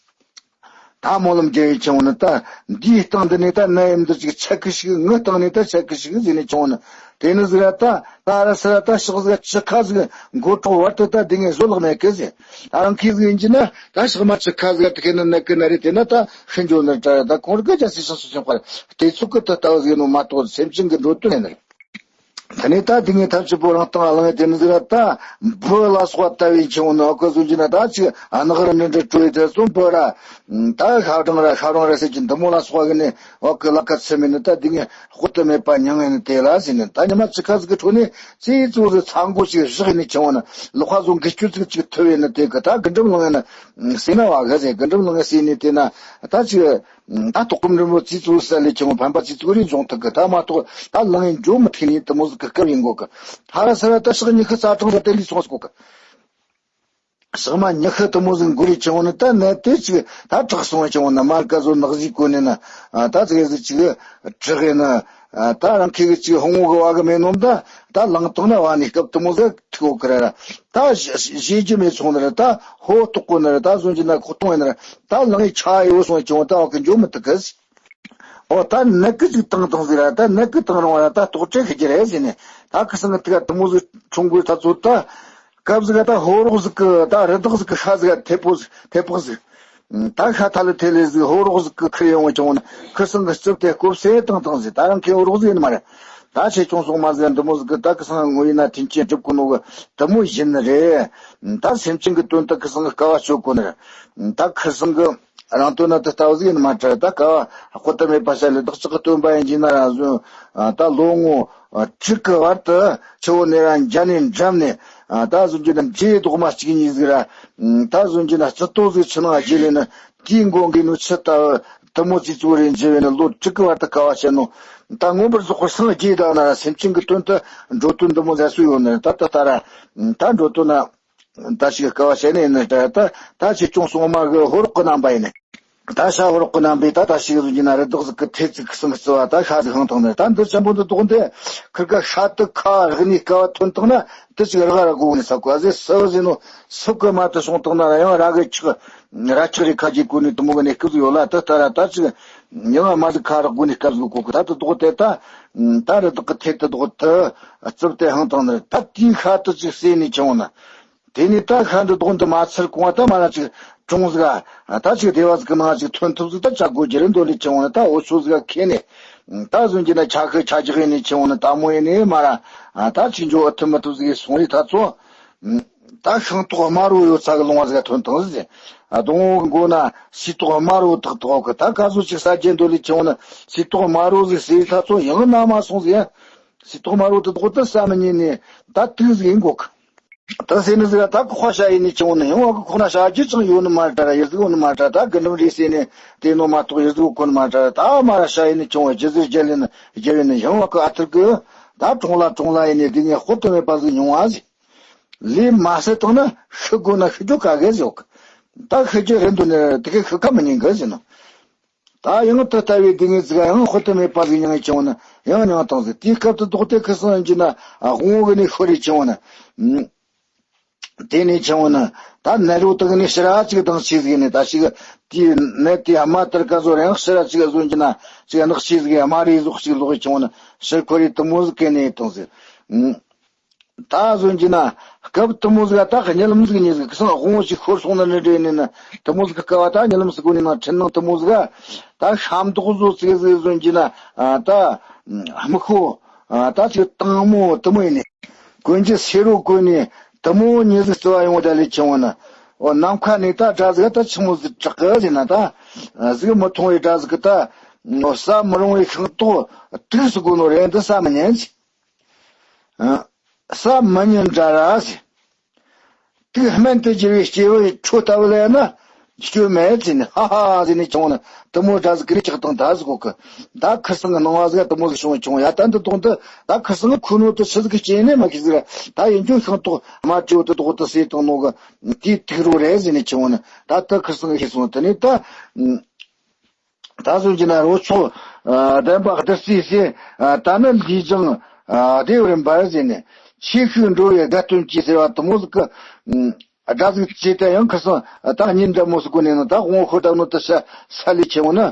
ད་སྨོན་ལམ་རྒྱག་ཡས་ཆེན་མོ་ནི་ད། འདིའི་སྟེང་འདི་ནས་ད་ནད་ཡམས་འདི་ཅིག་ཆད་གི་ཞིག་ངའི་སྟེང་ནས་ད་ཆད་གི་ཞིག་ཟེར་ནས་ཆེན་མོ་ནི། དེ་ནི་ཟིག་ར་ད་ད་ར་སི་ར་ད་ཕྱག་ཟིག་ཆུ་ཁ་ཟིག་མགོ་ཐོག་བར་དུ་ད་དེ་ངས་བཟོད་གླགས་མེད་གི་ཟེར། ད་རང་ཁྱི་ཟིག་ཡིན་གྱི་ན་ད་ཕྱག་མ་ཆུ་ཁ་ཟིག་ད་གི་ན་ནད་གི་ན་རེ་དེ་ན་ད་ཤི་འགྱོ་ནི་ད་ད་ཁོང་ར་གི་རྒྱ་སེ་ཤང་སུ་སོང་པར་དེ་ཚོ་གི་ད་ལྟ་བ་ཟིག་ནོ་མ་གཏོགས་སེམས་ཅན་གི་འགྲོ་དོན་ཡིན་ནི་རེད། དེ་ནས་ད་དེ་ངས་ཐབས་ཆེ་པོ་རང་སྟེང་ལ་ལངས་ཏེ་ནི་ཟིག་ར་ད་འབུ་ལ་སོགས་པ་ལྟ་བུའི་ཆེན་མོ་ནི་ཨོ་ཁོ་བཟོ་རྒྱུ་ན་ད་ཅིག་ཨ་ནག་ར་འདྲ་འདྲ་བྲོས་དེ་སོང་འབུ་ར་ད་ཤ་གྲང་ར་ཤ་གྲང་ར་ཟེར་གྱི་འདི་མོ་ལ་སོགས་པ་གི་ནི་ཨོ་ཁོ་ལ་ཁ་ཚེ་མེད་ནི་ད་དེ་ངས་དཔག་ཏུ་མེད་པ་མྱང་ངེ་ནི་དེ་ལ་ཟེར་ནི་ད་ཉི་མ་ཅི་ཁ་ཟིག་གི་འཕྲོ་ནས་ཙི་ཙི་བོ་ཟིག་ཚ་མགོ་ཞིག་བཞག་ནི་ཆེན་མོ་ནི་ལག་པ་བཟོ་འགུལ་སྐྱོད་ཅིག་ཅིག་ཐུབ་ཡོད་ནི་དེ་གི་ད་གི་འགྲམ་ལངས་ཡོད་ནི་ཟེར་ན་བ་གི་ཟེར་གི་འགྲམ་ལངས་ཡོད་ཟེར་ནི་དེ་ན་ད་ཅིག་ད་དོགས་སྐོམ་རིང་པོ་ཙི་ཙི་ཟ་ལས་ཆེན་མོ་ཕན་པ་ཙི་ཙི་རེ་འབྱུང་ཐུབ་གི་ད་མ་གཏོགས་ད་ལངས་ཡིན་འཇོག་མི་ཐུབ་ནི་དེ་མོ་ཟིག་གི་སྐབས་ཡིན་གོ་གི། ཧ་ར་ས་ར་ད་ཕྱག་ཉི་ཤུ་རྩ་གྲངས་ཟིག་དེ་ལས་སོང་ཟིག་གོ་གི། ཕྱག་མ་ཉི་ཤུ་དེ་མོ་ཟིག་འགོ་རེ་ཆེན་མོ་ནི་ད་ནད་དེ་ཅིག་ད་དྲག་སོང་ཆེན་མོ་ནི་མར་ཀ་བཟོ་ནག་ཟིག་གོ་ནི་ན་ད་ཙིག་ཟིག་ཅིག་དྲག་ཡིན་ན་ད་རང་ཁྱི་གི་ཅིག་ཧོང་བོ་གི་བ་གི་མེད་ནོ་ད་ད་ལངས་བཏང་ན་བ་ནི་སྐབས་དེ་མོ་ཟིག་ཐུག་གི་ར་ར། ད་བཞེས་རྒྱུ་མེད་སོང་ནི་ར་ད་ཧོ་ཐོག་གོ་ནི་ར་ད་བཟོ་རྒྱུ་ན་ཁོ་གཏོང་ཡིན་ནི་ར་ད་ལངས་ཡི་ཆ་ཡོད་སོང་ཆུང་ད་བ་གི་འཇོག་མི་ཐུབ་གི། ཨོ་ད་ནད་གི་ཅིག་བཏང་བཏང་ཟིག་ར་ད་ནད་གི་བཏང་རུང་བ་ར་ད་ལྟོགས་སྤྲད་ཁི་རྒྱུ་རེད་ཟེར་ནས་ད་ཁི་སང་གི་ཐུག་ག་དུ་མོ་ཟིག་ཆུང་གོས་ད་ཚོད་ད་སྐབས་ཟིག་ག་ད་ཧོ་རོག་ཟིག་གི་ད་རི་དྭགས་ཟིག་གི་ཤ་ཟིག་ག་ཐེ་པོ་ཟིག་ཐེ་པོ་ཟིག་ད་ཤ་ཐ་ལི་ཐེ་ལི་ཟིག་ཧོ་རོག་ཟིག་གི་ཁུར་ཡོང་བ་བྱུང་ན་ཁི་སང་གི་རྩིབ་དེ་སྐོབ་སེ་བཏང་བཏང་ཟིག་ད་རང་ཁེ་ཧོ་རོག་ཟིག་ཡིན་མ་རེད། ད་ཆེ་ཆུང་སོང་མ་ཟིག་འདི་མོ་ཟིག་གི་ད་ཁི་སང་ངོ་ཡིན་ན་མཐུན་རྐྱེན་སྒྲུབ་གི་ནོ་གི་དུ་མོ་ཡིན་ནི་རེད། ད་སེམས་ཅན་གི་དོན་དུ་ཁི་སང་གི་དཀའ་བ་སྤྱོད་གོ་ནི་རེད། ད་ཁི་སང་གི་རང་དོན་ན་དེ་ལྟ་བུ་ཟིག་ཡིན་མ་དྲ་ད་དཀའ་བ་དཔག་ཏུ་མེད་པ་བྱ་ལས་བདག་ཅག་གི་སྟོན་པ་ཡིན་གྱི་ན་རང་བཟོ་ད་ལོ་ངོ་དྲུག་གི་བར་དུ་ཆུ་བོ་ནས་ར་འཇའ་ནས་འགྲམ་ནས་ད་བཟོ་རྒྱུ་ན་མཇེ་རྡོག་མ་གཅིག་གཉིས་ཟིག་ར་ད་བཟོ་རྒྱུ་ན་རྩི་ཏོ་ཟིག་ཆུ་ནང་བརྗེ་ལས་ནི་དེའི་མགོ་འགས་ནོ་ཆུ་ལྟ་བུ་དུ་མོ་ཙི་ཙུ་རེ་འཇེ་བས་ནི་ལོ་དྲུག་གི་བར་དུ་དཀའ་བ་སྤྱད་ནོ། ད་མངོན་པར་རྫོགས་པར་སངས་རྒྱས་ད་ན་ར་སེམས་ཅན་གི་དོན་དུ་འགྲོ་དོན་འདི་མོ་མཛད་སྲོལ་ཡོད་ནི་རེད། ད་ད་ལྟ་ར་ད་འགྲོ་དོན་ན། ད་ཞིག་དཀའ་བ་བྱས་ནས་ནི་ད་ད་ད་ཆེ་ཆུང་སོང་མ་གི་ཧོ་རོག་གི་རྣམ་པ་ཡིན་ནི། ད་ཤ་ཧོ་རོག་གི་རྣམ་པས་ད་ད་ཞིག་གཟུགས་ཀྱི་ན་རི་དྭགས་ཟིག་གི་ཐེ་ཚིག་གི་སང་རྩི་བ་ད་ཤ་ཟིག་ཧང་ཐང་ནི་ད་འདི་ཆེན་པོ་འདི་དོག་འདི་ཁིར་ཀ་ཤ་དུ་ཁ་རག་ནི་དཀའ་བ་ཐོན་བཏང་ན་དེ་ཅིག་རག་ར་དགོས་ནི་ས་གོ་ཟེ་སུ་ཟེ་ནོ་སུ་གི་མ་དུ་སོང་བཏང་ན་ར་ཡང་ར་གི་ཆག་ར་ཆག་རི་ཁ་ཅིག་གོ་ནི་དུ་མོ་གི་ནི་སྐུ་ཟིག་ཡོད་ལ་དུ་ལྟ་ར་ད་ཅིག་ཡང་མ་ཟིག་ཁ་རག་དགོས་ནི་སྐབས་ཟིག་གོ་གི་ད་དུ་དོག་དེ་ད་ད་རི་དྭགས་གི་ཐེ་དུ་དོག་དུ་རྩིབ་དེ་ཧང་ཐང་ནི་ད་དེའི་ཤ་དུ་ཅིག་ཟེ་ནི་ཆུང་ན། དེ་ནས་ད་ཤ་འདི་དོག་འདི་མ་ཚར་གོང་ད་མ་ན་ཅིག་གྲོང་ཟིག་ཨ་ད་ཅིག་སྡེ་བ་ཟིག་གི་ནང་ཅིག་ཐོན་ཐུབ་ཟིག་ད་ཅག་དགོས་རྒྱུ་རེད་འདོད་ལས་ཆེ་བ་ནི་ད་འོ་ཆོ་ཟིག་ཁེ་ནས་ད་བཟོ་རྒྱུ་ན་ཆ་ཤས་ཆ་རྒྱག་ཡིན་ནས་ཆེ་བ་ནི་ད་མོ་ཡིན་ནས་མ་ར་ཨ་ད་ཅིག་འཇོག་ཨ་ཐུབ་མི་ཐུབ་ཟིག་སོང་རེད་ད་ཚོ། ད་ཤིང་ཏོག་དམར་བོ་ཡོད་ཚ་གི་ལུང་བ་ཟིག་ཐོན་ཐང་ཟིག་ཨ་སྡོང་བོ་གི་མགོ་ན་སིལ་ཏོག་དམར་བོ་ཏག་ཏག་གི་ད་ག་ཟོ་ཅིག་ཟ་རྒྱུ་འདོད་ལས་ཆེ་བ་ནི་སིལ་ཏོག་དམར་བོ་ཟིག་ཟེར་ད་ཚོ་ཡང་ན་མ་སོང་ཟིག་ཡ། སིལ་ཏོག་དམར་བོ་དེ་དོག་ད་ཟ་མི་ཉན་ནས་ད་དུག་ཟིག་ཡིན་གོ་གི། ད་ཟེར་ནི་ཟེར་ད་ཁོ་ཁ་ཤ་ཡིན་ནི་ཆུང་ནི་ཡང་བ་ཁོ་ཁོ་ན་ཤ་རྒྱུ་ཅང་ཡོད་ནི་མ་དྲ་ཡིར་ཟིག་ཡོད་ནི་མ་དྲ་ད་གི་འགྲམ་རེད་ཟེར་ནི་དེ་ནོ་མ་གཏོགས་ཡིར་ཟིག་ཁོ་ནི་མ་དྲ་ད་མ་ར་ཤ་ཡིན་ནི་ཆུང་བ་རྒྱུ་ཟིག་རྒྱལ་ལེ་ནི་རྒྱལ་བས་ནི་ཡང་བ་ཁོ་ཨ་ཐུར་གི་ད་གྲོང་ལ་གྲོང་ལ་ཡིན་ནི་དེ་ངས་དཔག་ཏུ་མེད་པ་ཟིག་མྱོང་བ་ཟིག་ལས་མ་ཟད་བཏང་ན་ཤི་དགོས་ན་ཤི་རྒྱུ་ག་གེ་ཟིག་ཡོད་གི། ད་ཤི་རྒྱུ་རེད་འདུག་ནི་དེ་གས་ཤི་ཁ་མི་ཉན་གི་ཟེར་ནོ། ད་ཡང་དེ་ལྟ་བུའི་སྡུག་བསྔལ་ཟིག་ཡང་དཔག་ཏུ་མེད་པ་ཟིག་མྱོང་ཡི་ཆུང་ནི་ཡང་མྱོང་བཏང་ཟིག་དེའི་སྐབས་དུ་ལྡོག་སྟེ་ཁུ་སང་ཡིན་གྱི་ན་དབང་བོ་གི་ནི་ཤོར་ཡི་ཆུང་ནི། དེ་ནས་ཆུང་ནི་ད་ནད་རོ་དག་ནི་ཕྱི་ར་ཅིག་དང་ཆི་ཟིག་ནི་ད་ཞིག་དེའི་ནད་དེ་དམའ་དར་ག་ཟོ་ར་ཡང་ཕྱི་ར་ཅིག་ཟོན་གྱི་ན་ཅིག་ནག་ཆི་ཟིག་དམའ་རི་ཟོག་ཅིག་ལོག་ཡི་ཆུང་ནི་ཕྱིར་ཁོ་རི་དུ་མོ་ཟིག་གི་ནི་བཏང་ཟིག་ད་གཟོད་ཀྱི་ན་སྐབས་དུ་མོ་ཟིག་ད་གཉིད་ལམ་ཟིག་ཉལ་ཟིག་གི་སང་དབང་བོ་ཞིག་ཤོར་སོང་ན་ནི་འདྲེ་ནི་ན་དུ་མོ་ཟིག་གི་སྐབས་ད་གཉིད་ལམ་ཟིག་གོ་ནི་ན་འཕྲིན་ནང་དུ་མོ་ཟིག་ད་ཤམ་ཐོག་བཟོ་ཙིག་ཟིག་གཟོད་ཀྱི་ན་ད་མི་ཤོ་ད་ཅིག་དྭངས་མོ་དུ་མོ་ཡིན་ནི་གོན་གྱི་སེ་རོ་གོན་ནི་དུ་མོ་ཉལ་ཟིག་རྩི་བ་ཡོང་ད་ལས་ཆེ་བ་ན་འོ་ནམ་མཁའ་ནས་ད་སྒྲ་ཟིག་ད་ཆི་མོ་ཟིག་གྲག་གི་ཟེར་ན་ད་ཟིག་མི་མཐོང་བའི་སྒྲ་ཟིག་གི་ད་ཟ་མི་རུང་བའི་ཤིང་ཏོག་དུག་ཟིག་གོ་ནོ་རེད་འདི་ཟ་མི་ཉན་ཟིག་ཟ་མི་ཉན་འདྲ་ར་ཟེར། དུག་སྨན་དུ་གྱུར་བའི་སྐྱེ་བོའི་ཁྲོད་ལྟ་བུ་ལས་ན་སྐྱོན་མེད་ཟེར་ནས་ཧ་ཧ་ཟེར་ནས་ཀྱང་ན་དུ་མོ་འདྲ་ཟིག་གི་ལྕགས་དང་ད་ཟིག་གོ་གི། ད་ཁུ་སང་གི་སྣང་བ་ཟིག་དུ་མོ་ཟིག་བྱུང་བྱུང་ཡ་ད་འདི་དོང་དུ་ད་ཁུ་སང་གི་ཁུ་ནོ་དུ་ཆི་ཟིག་གི་སྐྱེ་ནས་མ་ཤེས་ཟིག་ར་ད་ཡིན་རྒྱུ་ཤིང་ཏོག་དམར་ཁྲིའུ་དུ་དོག་དུ་སེ་དང་ནོ་གི་དེའི་དུག་རོ་རེད་ཟེར་ནས་ཀྱང་ན་ད་ད་ཁུ་སང་གི་ཤེས་སོང་དུ་ནས་ད། ད་གཟོད་ཀྱི་ན་རོ་ཚོགས་ལྡན་པ་བདུད་རྩིའི་སྲས་ད་ནི་ལུས་སྦྱངས་བདེ་བར་འབར་ཟེར་ནས་ཆོས་ཤིག་འགྲོ་བའི་དགའ་སྟོན་གྱིས་ཟེར་བ་དུ་མོ་ཟིག་གི་ དགྲ་ཟིག་བྱས་ཏེ་ཡང་ཁར་སང་ད་གཉིད་འདྲ་མོ་ཟིག་གོ་ནས་ནི་ད་དབང་ཤོར་བཏང་ནོ་དེ་ས་ས་ལས་ཆེ་བོ་ནི།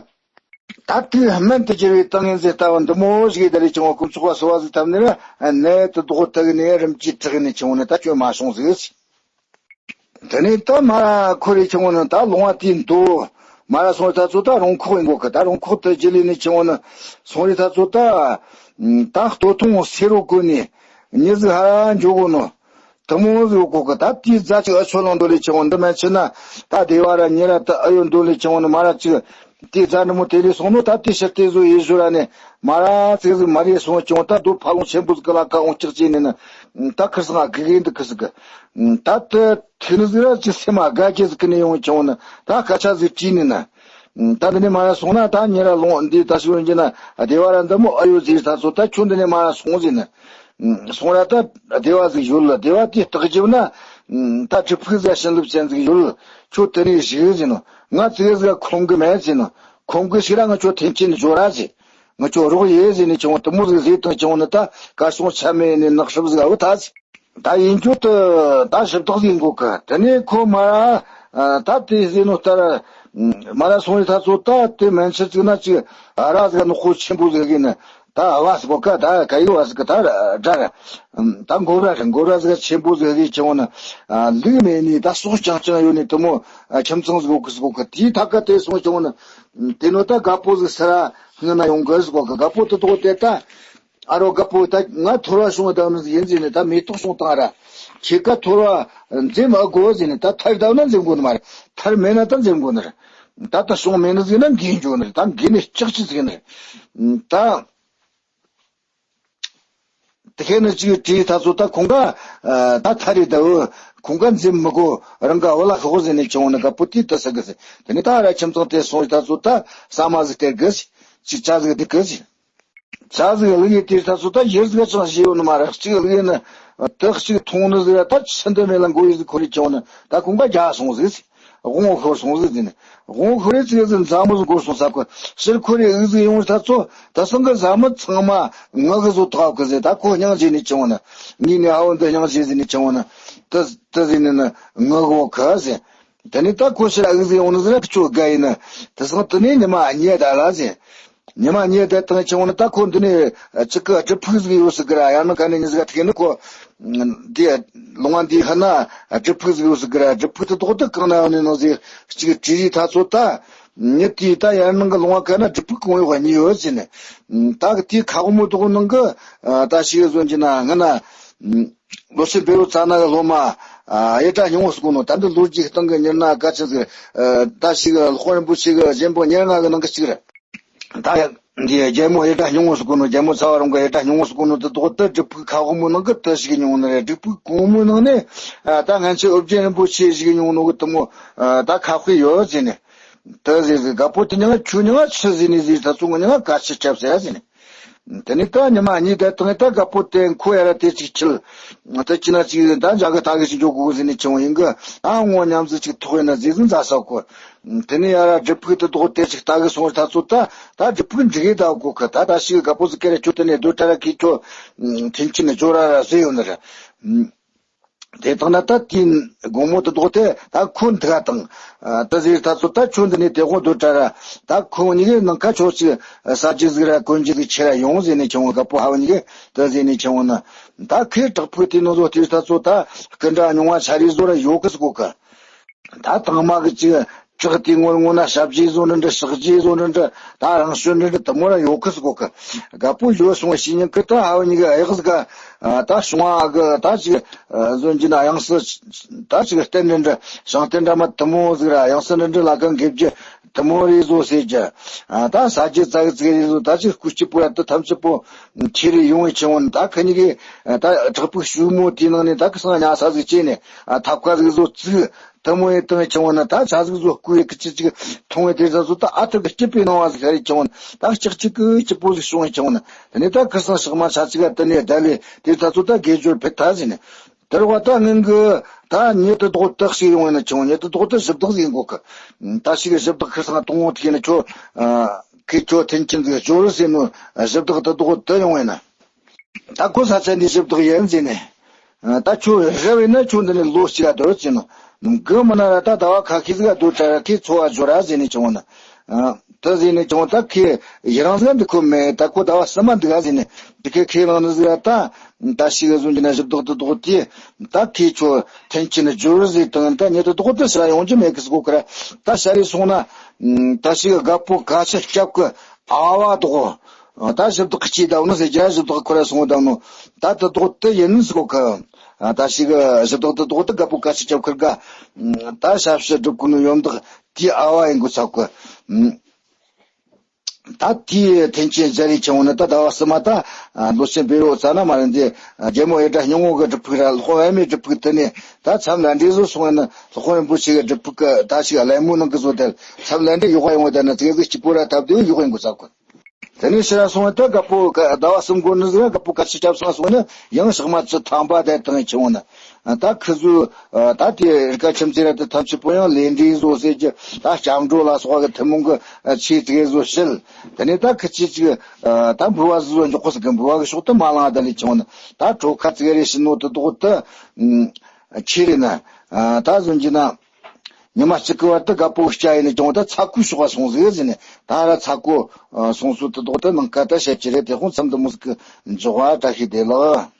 ད་དུས་སྨན་དུ་གྱུར་བའི་ཏིང་ངེ་འཛིན་ལྟ་བུ་འདི་མོ་ཞིག་ད་རེས་ཀྱང་དཀོན་མཆོག་པ་གསོལ་བ་ཟིག་བཏབ་ནས་ར་ནད་དུ་ལྡོག་ཐུག་ནས་རིམ་གྱིས་དྲག་ནས་ཆུང་ནས་ད་སྐྱོན་མ་སོང་ཟིག་དེ་ནས་ད་མ་ར་ཁོ་རེ་ཆུང་ནས་ད་ལོང་བ་དེའི་མདོ་མ་ར་སོང་ད་ཚོ་ད་རོང་ཁོག་ཡིན་གོ་གི། ད་རོང་ཁོག་དུ་རྒྱུ་ལས་ནས་ཆུང་ནས་སོང་རེ་ད་ཚོ་ད་ད་སྟོད་ཐུང་སེ་རོ་ཀུན་ནས་མྱི་ཟིག་ཧ་འཇོག་གོ་ནོ། དུ་མོ་ཟིག་གོ་གི། ད་དེའི་རྫ་ཅིག་ཨ་ཆོ་ལང་འདོད་ལས་ཆུང་འདི་མན་ཆི་ན་ད་སྡེ་བ་ར་ཉེ་ར་ད་ཨ་ཡོད་འདོད་ལས་ཆུང་ནས་མ་ར་ཅིག་དེའི་རྫ་འདི་མོ་དེ་ལས་སོང་ནོ། ད་དེ་ཕྱིར་དེ་བཟོ་ཡེ་ཞུ་ར་ནས་མ་ར་ཙིག་ཟིག་མ་རེ་སོང་ཆུང་ད་རྡོ་ཕ་ལོང་ཆེན་པོ་ཟིག་གི་ལ་ཀ་འོང་ཅིག་ཅེ་ནས་ནི་ད་ཁིར་སང་ཨ་གི་གི་འདི་ཁི་ཟིག་གི་ད་དེ་ཐི་ནི་ཟིག་ར་ཅིག་སེམས་ཨ་དགའ་ཁྱེད་ཟིག་གི་ནས་ཡོང་ཆུང་ནས་ད་སྐད་ཆ་ཟིག་དྲིས་ནས་ནི་ད་འདི་ནས་མ་ར་སོང་ན་ད་ཉེ་ར་ལོང་འདི་ད་ཞུ་རྒྱུ་ན་སྡེ་བ་ར་འདི་མོ་ཨ་ཡོད་ཟིག་ད་ཚོ་ད་ཁྱོད་འདི་ནས་མ་ར་སོང་ཟིག་ནི། སོང་ར་ད་སྡེ་བ་ཟིག་ཡོད་ལ། སྡེ་བ་དེ་སྟག་རྒྱབ་ན་ད་གྲུ་ཕུག་ཟ་བྱིན་རླབས་ཅན་ཟིག་ཡོད་ལ། ཁྱོད་དེ་ནས་བཞུགས་ཟིན་ནོ། ང་ཙི་ཟིག་ཁོང་གི་མེད་ཟིན་ནོ། ཁོང་གི་ཞིག་ར་ང་ཁྱོད་ཐེན་ཆེན་འབྱོར་ར་ཟིན། ང་ཁྱོད་རོགས་ཡེ་ཟིན་ནས་ཆུང་དུ་མོ་ཟིག་ཟིག་དང་ཆུང་ནི་ད་གར་སོང་ཆ་མེད་ནས་ནག་ཧྲབ་ཟིག་འུ་ཐ་ཟིན། ད་ཡིན་རྒྱུ་དུ་ད་ཞིབ་ཐག་ཟིག་འགོ་གི། དེ་ནས་ཁོ་མ་ར་ད་དེ་ཟིན་ནོ་ལྟར་མ་ར་སོང་རི་ཐ་ཚོ་ད་དེ་མན་ཆི་ཙིག་ན་ཅིག་ར་ཟིག་ནག་ཁོ་ཆེན་པོ་ཟིག་གི་ནི། ད་བ་ཟིག་གོ་ཀ་ད་ག་ཡི་བ་ཟིག་གི་ད་དགྲ་ར། ད་མགོ་ར་ར་མགོ་ར་ཟིག་ཆེན་པོ་ཟིག་གི་ཆེ་བོ་ནི། ལུག་མེད་ནི་ད་སོག་ཅང་ཅང་ཡོད་ནི་དུ་མོ་ཁྱིམ་ཚང་ཟིག་གོ་ཀི་ཟིག་གོ་ཀི། དེའི་ཐ་ཀ་དེ་སོང་ཆེ་བོ་ནི། དེ་ནོ་ད་དགའ་པོ་ཟིག་ས་ར་སྔ་ན་ཡོང་གི་ཟིག་གོ་ཀི། དགའ་པོ་དུ་དོ་དེ་ད་ཨ་རོ་དགའ་པོ་ད་ང་ཐོར་བ་བྱུང་བ་དང་ནི་ཡིན་ཟིན་ནི་ད་མེ་ཏོག་བྱུང་བཏང་ར། ཁྱེད་ཀ་ཐོར་བ་འཛེམ་ཨ་གོ་ཟིན་ནི་ད་ཐར་ད་ན་འཛེམ་གོ་ནི་མ་རེད། ཐར་མེད་ན་ད་འཛེམ་གོ་ནི་རེད། ད་ད་བྱུང་མེད་ནི་ཟིན་ན་འགན་འཇོག་ནི་རེད། ད་འགན་ནི་ལྕགས་ཅི་ཟིན་ནི་རེད། ད། དེ་ཁེ་ནི་ཅིག་བྲིས་ཐ་ཚོ་ད་ཁོང་ག་ད་ཐ་རེ་ད་འུ་ཁོང་ག་འཛེམ་མི་གོ། རང་ག་འུ་ལ་ཤོག་ཟེར་ནས་ཆུང་ནི་ག་པུ་ཏི་ད་ས་གི་ཟེར། དེ་ནི་ད་ར་ཁྱིམ་ཚང་དེ་སོང་ད་ཚོ་ད་ས་མ་ཟིག་སྟེར་གི་ཟེར། ཅིག་ཆ་ཟིག་སྟེར་གི་ཟེར། ཆ་ཟིག་ལུག་ཡེ་དེ་ད་ཚོ་ད་ཡེར་ཟིག་ཅང་ཞེ་ཡོད་ནི་མ་རེད། གཅིག་ལུག་ཡེ་ནི་ད་གཅིག་མཐོང་ནི་ཟིག་ར་ད་ཆི་འདི་མེད་ལ་མགོ་ཡེ་ཟིག་ཁོ་རེ་ཆུང་ནི་ད་ཁོང་ག་རྒྱ་སོང་ཟིག་ཟེར། དབང་ཤོར་སོང་ཟིག་ཟེར་ནས། དབང་ཤོར་རེ་ཙིག་ཟིག་མཛའ་མོ་ཟིག་སྒོར་སོང་ས་ཁོ་ཕྱིར་ཁོ་རེ་འུ་ཟིག་ཡོང་ད་ཚོ་ད་སང་གི་མཛའ་མོ་ཚང་མ་ང་གི་བཟོ་ཐག་གི་ཟེར། ད་ཁོ་སྙིང་རྗེ་ནས་ཆུང་ནི་ངས་ནས་ཨ་བོ་འདི་སྙིང་རྗེ་ཟེར་ནས་ཆུང་ནི་ད་ད་ཟེར་ནས་ནི་ང་གི་བོ་གི་ཟེར། དེ་ནས་ད་ཁོ་ཕྱིར་འུ་ཟིག་ཡོང་ནི་ཟེར་ཁྱོད་དགའ་ཡིན་ནི་ད་སང་དེ་ནས་ཉི་མ་གཉིས་ད་ལ་ཟེར། ཉི་མ་གཉིས་དེ་དང་ཆུང་ནི་ད་ཁོ་འདི་ནས་ཅིག་གི་སྒྲུབ་ཕུག་ཟིག་ཡོད་ཟིག་གི་ར། ཡང་ན་ག་ནས་ཉི་ཟིག་ཐིག་ནི་ཁོ་འདི་ལུང་བ་འདི་ཧ་ན་སྒྲུབ་ཕུག་ཟིག་ཡོད་ཟིག་གི་ར། སྒྲུབ་ཕུག་དེ་དོག་དེ་གང་ན་ཡོད་ནི་ནང་ཟིག་ཅིག་བྲིས་རིས་ཐ་ཚོ་ད་ཉི་དེའི་ད་ཡར་ནང་གི་ལུང་བ་ག་ན་སྒྲུབ་ཕུག་གང་ཡོད་གཉིས་ཡོད་ཟེར་ནི། ད་གི་དེའི་ཁ་བོ་མོ་དོག་ནང་གི་ད་ཞིག་བཟོ་གྱི་ན་ང་ན་ལོ་སི་བེ་རོ་ཙ་ན་གི་སློབ་མ་ཡེ་གྲ་སྙིང་བོ་སུ་གོ་ནོ་ད་འདི་ལོ་རྒྱུས་སྟེང་གི་ཉེར་ན་ག་ཆི་ཟིག་ད་ཞིག་ལྷོ་རིན་པོ་ཆེ་གི་གཞན་པོ་ཉེར་ལྔ་གི་ནང་གི་གཅིག་རེད། ད་ཡ་འདི་རྒྱལ་མོ་ཡེ་གྲ་སྙིང་བོ་སུ་གོ་ནོ་རྒྱལ་མོ་ཚ་བ་རང་གི་ཡེ་གྲ་སྙིང་བོ་སུ་གོ་ནོ་དེ་དོག་དེ་སྒྲུབ་ཕུག་ཁ་བོ་མོ་ནང་གི་དེ་ཞིག་མྱོང་ནི་རེད། སྒྲུབ་ཕུག་གོང་མོ་ནང་ནས་ད་ང་ཚོའི་ཨོ་རྒྱན་རིན་པོ་ཆེ་ཞིག་མྱོང་ནོ་གི་དེ་མོ་ད་ཁ་དཔེ་ཡོད་ཟེར་ནས་དེ་ཟེར་ཟིག་དགའ་པོ་དེ་ཉང་ཆུ་ཉང་ཆུ་ཟེར་ནས་ཟེར་ད་ཚོ་ང་ཉང་ག་ཆུ་ཁྱབ་ཟེར་ཟེར་ནས། དེ་ནས་ད་ཉི་མ་གཉིས་དེ་དང་ད་དགའ་པོ་དེ་ཁོ་ཡ་ར་དེ་ཅིག་ཁྱིལ། ད་ཅི་ན་ཅིག་ད་འཇག་གི་ད་གི་ཞིག་འཇོག་དགོས་ཟེར་ནས་ཆེ་བོ་ཡིན་གི་ཨ་ངོ་མཉམ་ཟིག་ཅིག་ཐོག་ཡིན་ན་ཟིག་ཟིག་མཛའ་ས་གོ། དེ་ནས་ཡ་ར་སྒྲུབ་ཕུག་དེ་དོག་དེ་ཅིག་ད་གི་སོང་ད་ཚོ་ད་ད་སྒྲུབ་ཕུག་འགྲིག་གི་ད་གོ་གི་ད་ད་ཞིག་དགའ་པོ་ཟིག་ཀེ་ར་ཁྱོད་དེ་ནས་སྡོད་གྲ་ར་ཁི་ཁྱོད་ཐེན་ཆིན་ནས་ཇོ་ར་ར་ཟེར་ཡོད་ནི་ར། དེ་དང་ན་ད་དེའི་དགོང་མོ་དུ་ལྡོག་སྟེ་ད་ཁོ་འདི་ག་དང་། ད་ཟེར་ད་ཚོ་ད་ཁྱོད་འདི་ནས་དེ་དགོང་སྡོད་གྲ་ར། ད་ཁོ་གཉིས་ཀའི་ནང་ཁ་ཕྱོགས་ཅིག་ཟ་རྒྱུ་ཟིག་ར་གོན་རྒྱུ་ཟིག་ཁྱེར་ར་ཡོང་ཟེར་ནས་ཁྱེར་འོང་། དགའ་པོ་ཧ་བ་གཉིས་ཀས་ད་ཟེར་ནས་ཁྱེར་འོང་ན། ད་ཁོས་བྲག་ཕུག་དེའི་ནང་ཟོ་དེ་ད་ཚོ་ད་སྐུ་འདྲ་རྙིང་བ་ཆ་རེ་ཟོ་ར་ཡོད་གི་ཟེར་གོ་གི། ད་དང་མ་གི་ཅིག་བྲག་དེའི་ངོ་ངོ་ན་ཞབས་རྗེས་བཟོ་འདྲ་འདྲ་ཞག་རྗེས་བཟོ་འདྲ་འདྲ་ད་རང་བྱོན་འདྲ་འདྲ་དུ་མོ་ར་ཡོད་གི་ཟེར་གོ་གི། དགའ་པོ་ཡོད་སོང་བ་ཤེས་ཉེན་གི་ད་ཧ་བ་གཉིས་གི་ཨེ་ཧག་ཟིག་ག་ད་བྱུང་བ་གི་ད་ཅིག་བཟོ་འགྱིན་དབྱངས་སུ་ད་ཅིག་རྟེན་འདྲ་འདྲ་ཞང་རྟེན་འདྲ་མ་དུ་མོ་ཟིག་ར་དབྱངས་སུ་འདྲ་འདྲ་ལ་གང་འགེབས་རྒྱུ་དུ་མོ་རེ་བཟོ་ཟེར་རྒྱུ། ད་ས་རྒྱུ་རྩ་གི་ཙིག་རེ་བཟོ་ད་ཅིག་སྐུ་སྐྱིད་པོ་ཡ་ད་ཐམས་ཅད་པོ་ཁྱེར་རེ་ཡོང་བའི་ཆེ་བོ་ནི་ད་ཁི་གཉིས་གི་ད་བྲག་ཕུག་ཞུགས་མོ་དེའི་ནང་ནས་ད་ཁི་སང་ཉལ་ས་ཟིག་བྱས་ནས་ཐབ་ཀ་ཟིག་བཟོ་བཙུགས། དུ་མོ་ཡི་དང་ཆུང་བ་ན་ད་ཆ་ཟིག་བཟོ་བསྐུ་ཡི་ཀི་ཅི་ཅིག་མཐོང་བའི་དེ་ཟ་བཟོ་ད་ཨ་ཐུར་གི་སྐྱིད་པའི་སྣང་བ་ཟིག་ཧ་རི་ཆུང་བ་ན་ད་ལྕགས་གཅིག་གི་སྐྱིད་པོ་ཟིག་བྱུང་བའི་ཆུང་བ་ན། དེ་ནས་ད་ཁི་སང་ཞག་མ་ཆ་ཅིག་ག་དེ་ནས་བསྡད་ལས་དེ་ཟ་བཟོ་ད་དགེ་སྦྱོར་ཕེ་ཐ་ཟིན་ནས་དེར་བ་ད་ངན་གི་ད་ཉེ་དུ་རྡོག་དག་ཞིག་ཡོང་བ་ན་ཆུང་ཉེ་དུ་རྡོག་ད་ཞིབ་བདག་ཟིག་ཡིན་གོ་གི། ད་ཞིག་གི་ཞིབ་བདག་ཁི་སང་གཏོང་བོ་ཐིག་ན་ཁྱོ་ཁི་ཁྱོ་ཐེན་ཁྱིན་ཟིག་སྦྱོར་ཟིན་ནོ་ཞིབ་བདག་ད་རྡོག་ད་ཡོང་བ་ན། ད་ཁོ་ས་ཆ་འདི་ཞིབ་བདག་ཡིན་ཟིན་ནས། ད་ཁྱོད་རེ་བས་ན་ཁྱོད་འདི་ནས་ལོ་གཅིག་ག་སྡོད་ཟེར་ནོ། གི་མིན་ན་ར་ད་ཟླ་བ་ཁ་ཤས་ཟིག་ག་སྡོད་དྲ་ར་ཁོས་འཚོ་བ་སྦྱོར་ར་ཟེར་ནས་བྱུང་ན། ད་ཟེར་ནས་བྱུང་ད་ཁོས་ཡི་རང་ཟིག་ག་འདུག་ཁོ་མེད། ད་ཁོ་ཟླ་བ་གསུམ་མ་འདུག་ག་ཟེར་ནས་དེ་ཁོས་ཁས་བླངས་ནི་ཟིག་ག་ད། ད་ཞིག་ག་བཟུང་གྱི་ན་གཞི་བདག་དེ་དོག་དེ། ད་ཁོས་ཁྱོད་ཐེན་ཆེན་སྦྱོར་ཟེར་དང་ད་ཉེ་དེ་དོག་དེ་ཕྱིར་ཡོང་རྒྱུ་མེད་གི་ཟེར་གོ་ཁི་ར། ད་ཤ་རེ་སོང་ན། ད་ཞིག་ག་རྒད་པོ་ཁ་ཆེ་སྐྱབས་ཀྱི་ཨ་བ་དོག་ད་གཞི་བདག་གི་སྐྱེས་བསྡད་ནོ་ཟེར་རྒྱུ་ར། གཞི་བདག་ཁོ་ར་སོང་བསྡད་ནོ། ད་དེ་དོག་དེ་ཡིན་ཟེར་གོ་ཁི། ད་ཞིག་ག་གཞི་བདག་དེ་དོག་དེ་རྒད་པོ་ཁ་ཆེ་སྐྱབས་ཁིར་ག་ད་ཞབས་ཕྱི་སྒྲུབ་གི་ནོ་ཡོན་བདག་དེའི་ཨ་བ་ཡིན་དགོས་ཚ་གི། ད་དེའི་ཐེན་ཆེན་རྒྱ་རིགས་ཆེན་མོ་ནི་ད་ཟླ་བ་གསུམ་མ་ད་ལོ་ཆེན་བེ་རོ་ཙ་ན་མ་རེད་འདི། རྒྱལ་མོ་ཡེ་སྒྲ་སྙིང་བོ་གི་སྒྲུབ་ཕུག་ར་སློབ་དཔོན་པདྨའི་སྒྲུབ་ཕུག་དེ་ནས་ད་མཚམས་ལ་འདྲེ་བཟོ་སོང་བ་ནི་སློབ་དཔོན་རིན་པོ་ཆེ་གི་སྒྲུབ་ཕུག་གི་ད་ཞིག་ལད་མོ་ནང་གི་བཟོ་དེ་མཚམས་ལ་འདྲེ་ཡོག་ཡོང་བ་དེ་ནི་དེ་གི་གཅིག་པོ་ར་ཐབས་དེ་ཡོག་ཡིན་དགོས་ས་གོ། དེ་ནས་ཕྱིར་སོང་བ་ད་རྒད་པོ་ཟླ་བ་གསུམ་འགོར་ནི་ཟིག་རྒད་པོ་ཁ་ཆེ་སྐྱབས་སོང་སོང་ནི་ཡང་ཞག་མ་ཚུ་ཐང་པ་དེ་དང་ཆེན་མོ་ནི། ད་ཁི་ཟོས། ད་དེ་རི་ཀ་ཁྱིམ་མཚེས་ར་དེ་ཐམས་ཅད་པོ་ཡང་ལས་འབྲས་བཟོ་ཟེར་གྱི་ད་སྐྱབས་འགྲོ་ལ་སོགས་ཀྱི་ཐུན་མོང་གི་ཆོས་ཙིག་བཟོ་བྱེད། དེ་ནས་ད་ཁི་ཆོས་ཅིག་ད་འབུལ་བ་བཟོ་འཇོག་གོ་ཟེར་གི་འབུལ་བ་གི་ཕྱོགས་དུ་མ་ལང་ད་ལས་ཆུང་ནི་ད་གྲོ་ཁ་ཙིག་རེ་ཞིག་ནོ་དེ་དོག་ཏུ་ཁྱེར་རེ་ན། ད་བཟོ་གྱི་ན་ཉི་མ་གཅིག་གི་བར་དུ་རྒད་པོ་སྐྱ་ཡིན་ནི་ཀྱང་ད་ཚ་ཁུའི་ཕྱོགས་སོང་ཟིག་ཟེར་ནས་ད་ར་ཚ་ཁུ་སོང་སོ་དེ་དོག་ཏུ་ནང་ཁ་ད་བཤད་ཀྱི་རེད། དེ་ཁོང་མཚམས་དུ་མོ་ཟིག་གི་འཇོག་བ་བཀྲ་ཤིས་བདེ་ལེགས།